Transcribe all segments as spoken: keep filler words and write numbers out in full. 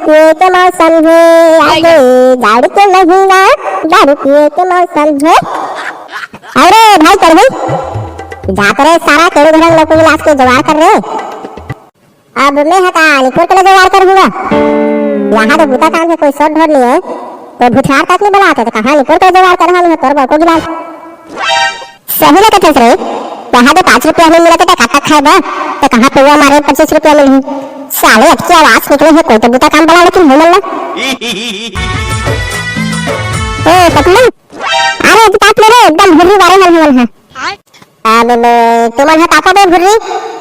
पिए के मौसम हे, आगे जाड़ के महीना, दारू पिए के मौसम हे। अरे भाई चढ़ू, जात रे सारा तेरे घर लोग को गिलास के जुगाड़ कर रे। अब मैं हता निकोर के ले जुगाड़ कर हुआ। यहाँ तो बूता काम के कोई सोट ढोर नहीं है, तो भुठार तक नहीं बुलाते, तो कहाँ निकोर के जुगाड़ कर हम तोर बको गिलास। सही ले कथस रे, यहाँ तो पाँच रुपया में मिलत हे, तो काका खाए बा, तो कहाँ पौवा मारे पच्चीस रुपया मिलही। साले अटकी आवाज निकले है, कोई तो बूता काम बला, लेकिन हो मन ना। ए पतलू, अरे अभी ताप ले रे, एकदम भुर्री बारे मन हवन है। अब मैं, तुमन हा तापो बे भुर्री,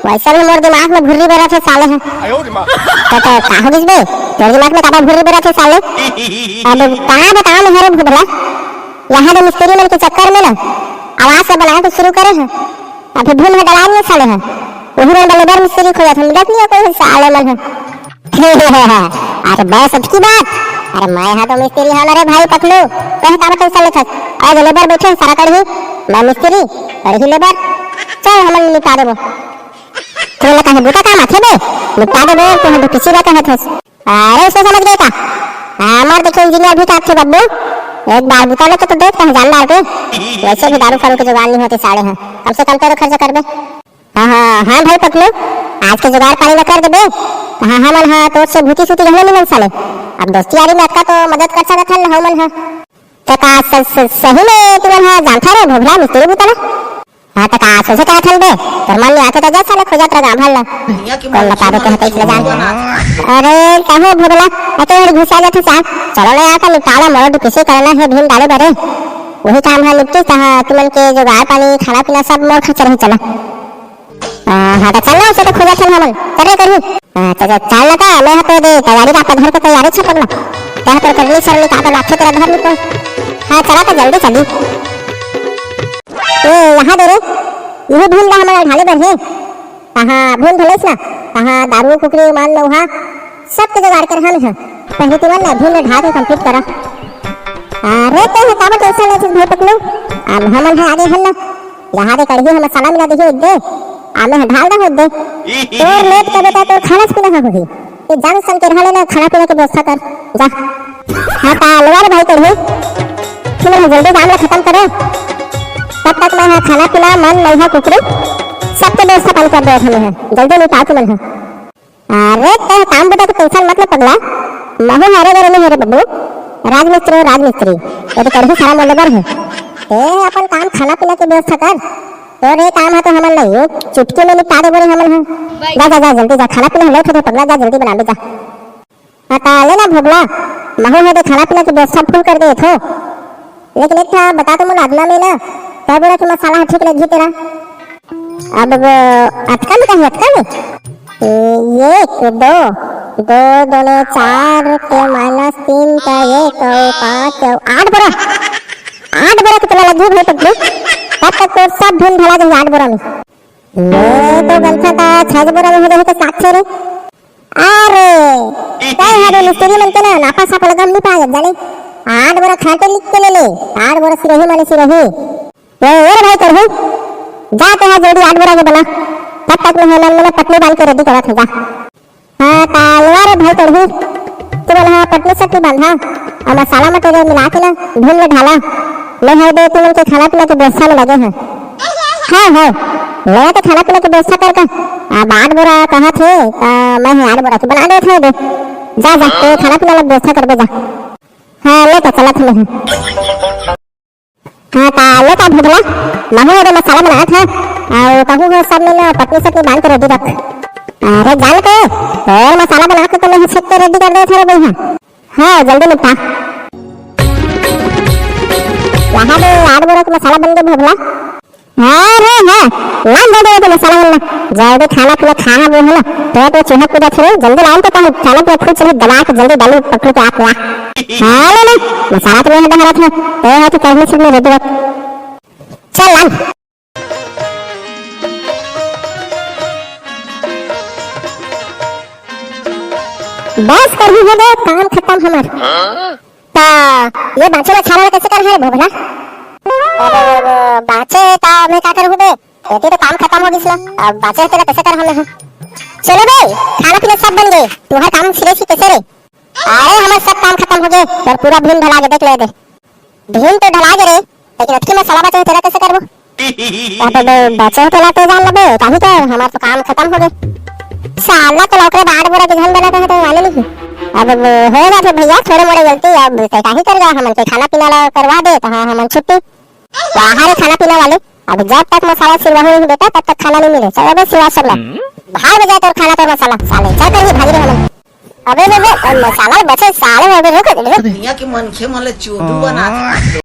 वैसे भी मोर दिमाग में भुर्री बेरा थे साले है। तो, तो का हो गिस बे, तोर दिमाग में काटा भुर्री बेरा थे साले। अब कहाँ बताओ मैं हरे भुबला, यहाँ तो मिस्त्री मन के चक्कर में ना आवाज से बनाए के शुरू करे है। अभी भूल में डला नहीं साले है, वही मन बलेबर मिस्त्री खोजत है, मिलत नहीं है कोई साले मन है। अरे बस अतकी बात। अरे मैं हा तो मिस्त्री हंव ना रे भाई पतलू, तैं काबर टेंशन लेथस? अरे लेबर बैठे हैं सारा कड़ही, मैं मिस्त्री, कड़ही लेबर। चल हमन निपटा देबो। तोला कहे बूता काम आथे बे, निपटा देबो, तू हम किसी बात कहत हस। अरे उसको समझ गए का? हमार देखे इंजीनियर भी काटथे बब्बू। एक बार बूता ले तो, तो देख कहाँ जान डाल के। वैसे भी दारू फारू के जुगाड़ नहीं होते साले हैं, कम से कम तो खर्चा कर दे। हाँ, हाँ, हाँ भाई पतलू, आज के जुगाड़ पानी ला कर देबे। हाँ, हमन हा तोर से भूती सूती घलो मिलन साले। अब दोस्ती यारी में अतका तो मदद कर सकत हन हमन हा। त का स-, स-, सही में तुमन हा जानथा रे भोभला मिस्त्री बूता ला? हाँ, त का सोचे कहत हन बे? तोर मन में आथे त जा साले खोजत रह गाँव भर ला। कौन बता दे कहत इसला जान। अरे, कहो भोभला, अते घुसा जाथे साहब। चलो ना यार, का निकाला मोरो डुकसी करना है भीम डाले बरे। वही काम है निपटी, कहाँ तुमन के जुगाड़ पानी, खाना पीना सब मोर खर्च रही चला। आ, हाँ, त चल ना, उसे तो खोजत हन हमन। चल रे, करही। आ, त, त, चल ना का, मैं हा तो दे, तैयारी का, धर के तैयारी छपक ना। तैं तो करनी सरनी का, तो लाथे तेरा घर में कोई। हाँ, चला तो जल्दी चली। ए, यहाँ दे रे। यही भीम ला हमन ढाले बर हे। कहाँ भीम ढलेस ना? कहाँ दारू, कुकरी, मांस, मउहा, सब के जुगाड़ कर हम हैं। पहले तुमन ना भीम ला ढा के complete करा। अरे, तैं हा काबर टेंशन लेथस भाई पतलू? अब हमन हा आगे हन ना। जहाँ दे कड़ही हम मसाला मिला दिही दे, आमे ह ढाल दे दे। तोर लेट के बेटा तोर खाना पीना ह होही। ये जान सन के रहा लेना खाना पीना के व्यवस्था कर, जा। हाँ ता ले आ रे भाई कड़ही, तुमन जल्दी काम ला खत्म करो। तब तक मैं ह खाना पीना मन नहीं है कुकरी, सबके व्यवस्था पानी कर दे हमें है, जल्दी निपटा तुमन ह। अरे, तैं काम बुता के टेंशन मत ले पगला। महू हरे गरे नहीं हरे बबू। राजमिस्त्री हो, राजमिस्त्री। ये तो कड़ही सारा मोर लेबर है। तैं अपन काम खाना पीना के व्यवस्था कर। तोरे काम है तो हमन नहीं, चुटकी में निपटा दे बोले हमन है। जा, जा, जा, जल्दी जा, खाना पीना लेट होथे पगला, जा जल्दी बना ले जा। हाँ, ता ले ना भोगला, महू है दे खाना पीना के व्यवस्था full कर दे थो। लेकिन एक ठा बता तो मोला अदना में ना, कै बोरा के मसाला ह ठीक लगही तेला? अब वो अतका में कही, अतका में? ए, एक, दो, दो दूने चार के minus तीन का एक अउ पाँच अउ आठ बोरा। आठ बोरा के तोला लगही भाई पगलू। तब तक तोर सब भीम ढला जाही आठ बोरा में। ले तो गलथा का छह बोरा में हो जाही तो सात छे रे। अरे, तैं हरे मिस्त्री मन के ना नापा सापा लगम नहीं पाए, जाने? आठ बोरा खांटे लिख के ले ले, आठ बोरा सिरही माने सिरही। ए, ए रे भाई कड़ही, जा तैं हा जल्दी आठ बोरा के बना, तब तक मैं हमन मन पटनी बांध के ready करत हे जा। हाँ, ता ले आ रे भाई कड़ही, तुमन हा पटनी सटनी बांधा, अउ मसाला material मिला के ना भीम ला ढाला, मैं हा दे तुमन के खाना पीना के व्यवस्था में लगे हंव। हाँ, हाँ। ले तो खाना पीना के व्यवस्था कर का। अब आठ बोरा कहत हे, त मैं ह आठ बोरा के बना देत हंव दे। जा, जा, ते खाना पीना ला व्यवस्था करबे जा। हाँ, ले तो चलत हंव मैं ह। हाँ, ता ले का भुगला, महू एदे मसाला बनात हंव। अउ कहूँ हो सब में ना पटनी सटनी बांध के ready रख। अरे जान के, तोर मसाला बना के तो मैं ह छेक के ready कर देत हंव रे भैया। हाँ, जल्दी निपटा। यहाँ दे आठ बोरा के मसाला बन गए भोगला। हाँ रे हाँ, लान दे दे मसाला वाला। जल्दी खाना पीना खा वो है ना। पेट में चूहा कूदा थे, जल्दी लान तो कहीं खाना पीना फुल चली दबा के जल्दी डालू पकड़ के आप ला। हाँ ले ले, मसाला तो नहीं हटा रहा था। तो यहाँ की करनी से ready रख। चल लान। बस कड़ही हो गए, काम खत्म हमार। ता ये बाँचे ला छाना ला कैसे कर है भोभला? अरे वो बाँचे ता मैं का करूँ बे? एती तो काम खत्म हो गिस ना। अब बाँचे तेला कैसे कर हमें? चलो बे, खाना पीना सब बन गए। तुम्हारा काम सिरे सी कैसे रे? अरे, हमर सब काम खतम होगे, तोर पूरा भीम ढला के देख ले दे। भीम तो ढला गे रे, लेकिन अतकी मसाला बचे हे, तेला कइसे करबो? अब बे, बचे हे तेला तो जान लेबे, काहे कर, हमर तो काम खतम होगे। साला तो ओकरे बाड़ बोरा के घर बनात हे तो माने नहीं। अब हो जाथे भैया, थोड़े मोड़े गलती, अब ते काहे कर गा, हमन के खाना पीना ला करवा दे, त हाँ, हमन छुट्टी। बाहर है खाना पीना वाले, अब जब तक मसाला सिरवा होही बेटा, तब तक खाना नहीं मिले। चल अबे सिरवा सब ला। भाग जाए तोर खाना तोर मसाला, साले। चल कर ही भागी रे हमन। अबे बे, बे, अब मसाला बचे साले, अबे रुक, रुक। दुनिया के मनखे मन ला चोदू बनात हे।